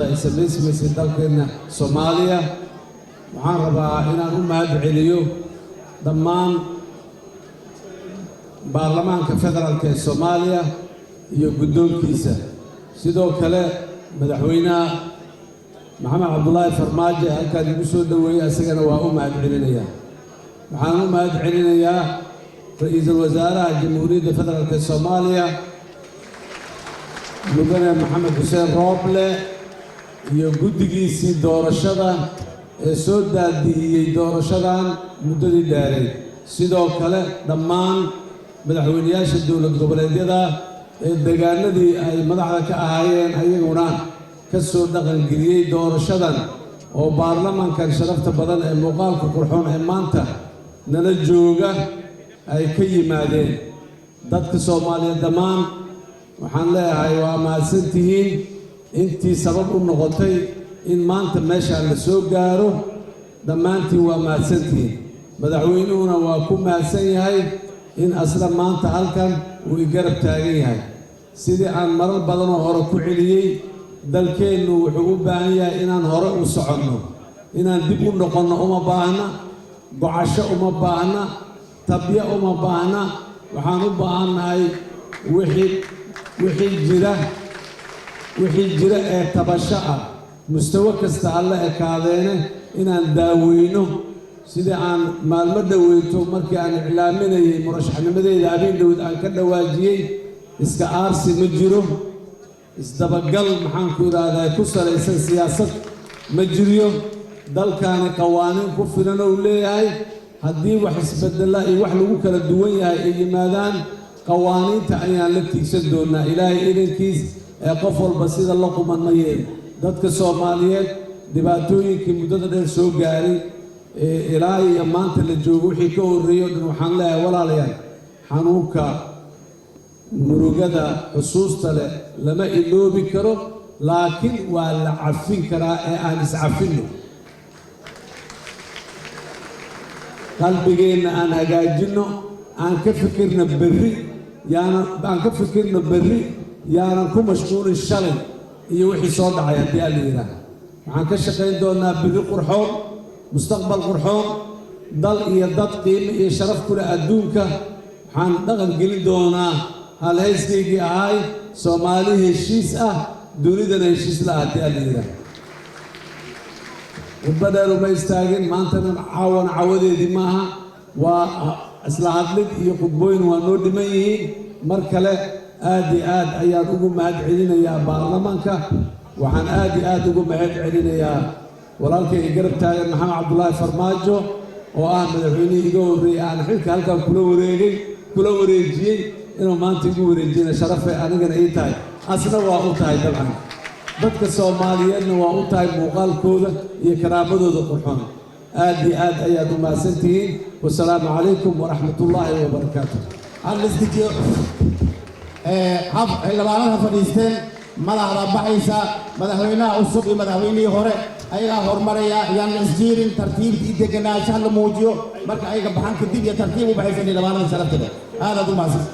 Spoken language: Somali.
Ay samaysmaysay dalkeenna Soomaaliya. Waxaan rabaa inaan u mahad celiyo dhammaan baarlamaanka federaalka ee Soomaaliya iyo guddoonkiisa, sidoo kale Madaxweynaha Maxamed Cabdulaahi Farmaajo ee halkaan igu soo dhoweeyey, isagana waa u mahad celinayaa. Waxaan u mahad celinayaa Ra-iisul Wasaaraha Jamhuuriyadda Federaalk ee Soomaaliya, Mudane Maxamed Xuseen Rooble, iyo guddigiisii doorashada ee soo daadihiyey doorashadan muddadii dheeray, sidoo kale dhammaan madaxweyneyaasha dowlad goboleedyada ee deegaanadii ay madaxda ka ahaayeen ayaguna ka soo dhaqangeliyey doorashadan, oo baarlamankan sharafta badan ee muuqaalka qurxoon ee maanta nala jooga ay ka yimaadeen. Dadka Soomaaliyeed dhammaan waxaan leeyahay waa mahadsantihiin intii sabab u noqotay in maanta meeshaan la soo gaaro. Dhammaantiin waa mahadsantihiin. Madaxweynuhuna waa ku mahadsan yahay in asla maanta halkan uu i garab taagan yahay. Sidii aan marar badanoo hore ku celiyey, dalkeennu wuxuu u baahan yahay inaan hore u soconno. Inaan dib u noqonno uma baahna, gocasho uma baahna, tabyo uma baahna. Waxaan u baahannahay wixii jira ee tabasho ah, mustawo kasta ha la ekaadeene, inaan daaweyno. Sidii aan maalmo dhoweyto markii aan iclaaminayay murashaxnimadeyda habeen dhowed aan ka dhawaajiyey, iska aarsi ma jiro, isdabagal, maxaanku idhaahdaa, ku salaysan siyaasad ma jiriyo. Dalkaani qawaaniin ku filan ou leeyahay. Haddii wax isbedela iyo wax lagu kala duwan yahay ay yimaadaan, qawaaniinta ayaan la tiigsan doonaa, Ilaahay idankiis, ee qof walba sida la quman ma yeeli. Dadka Soomaaliyeed dhibaatooyinkii muddada dheer soo gaaray ilaa iyo maanta la joogo, wixii ka horreeyey o dhan, waxaan leeyahay walaalayaal, xanuunka murugada xusuusta leh lama iloobi karo, laakiin waa la cafin karaa ee aan iscafinno, qalbigeenna aan hagaajinno, aan ka fikirno berri, yaanan aan ka fikirno berri, yaanan ku mashquulin shalay iyo wixii soo dhacay. Haddii aan la yidhaaha, waxaan ka shaqayn doonnaa berri qurxoon, mustaqbal qurxoon, dal iyo dad qiimo iyo sharaf ku leh adduunka. Waxaan dhaqan gelin doonaa halhayskaygii ahay Soomaali heshiis ah, dunidana heshiis la ah, haddii aan la yidhaaha. Khudba dheer uma istaagin maantana, caawana cawadeedii maaha, waa isla hadlid iyo khudbooyin waa noo dhiman yihiin. Mar kale aad iyo aad ayaan ugu mahad celinayaa baarlamaanka. Waxaan aad iyo aad ugu mahad celinayaa walaalkayga garab taagan, Maxamed Cabdulaahi Farmaajo, oo ah madaxweynihii iga horreeyey aan xilka halkan kula wareegay, kula wareejiyey. Inuu maanta igu wareejiyana sharafay anigana ii tahay, asna waa u tahay, dabcan dadka Soomaaliyeedna waa u tahay muuqaalkooda iyo karaamadooda qurxoon. Aad iyo aad ayaad u mahadsantihiin. Wasalaamu calaykum waraxmatullaahi wabarakaatu. Hal isdejiyo, xildhibaanada fadhiisteen, madaxda baxaysa, madaxweynaha cusub iyo madaxweynihii hore ayagaa horumaraya. Yaan la isjiirin, tartiibta iyo deganaanshaha la muujiyo. Marka ayaga baxaan kadib iyo tartiib u baxaysa xildhibaanada sharafta leh. Aadaad u mahadsan.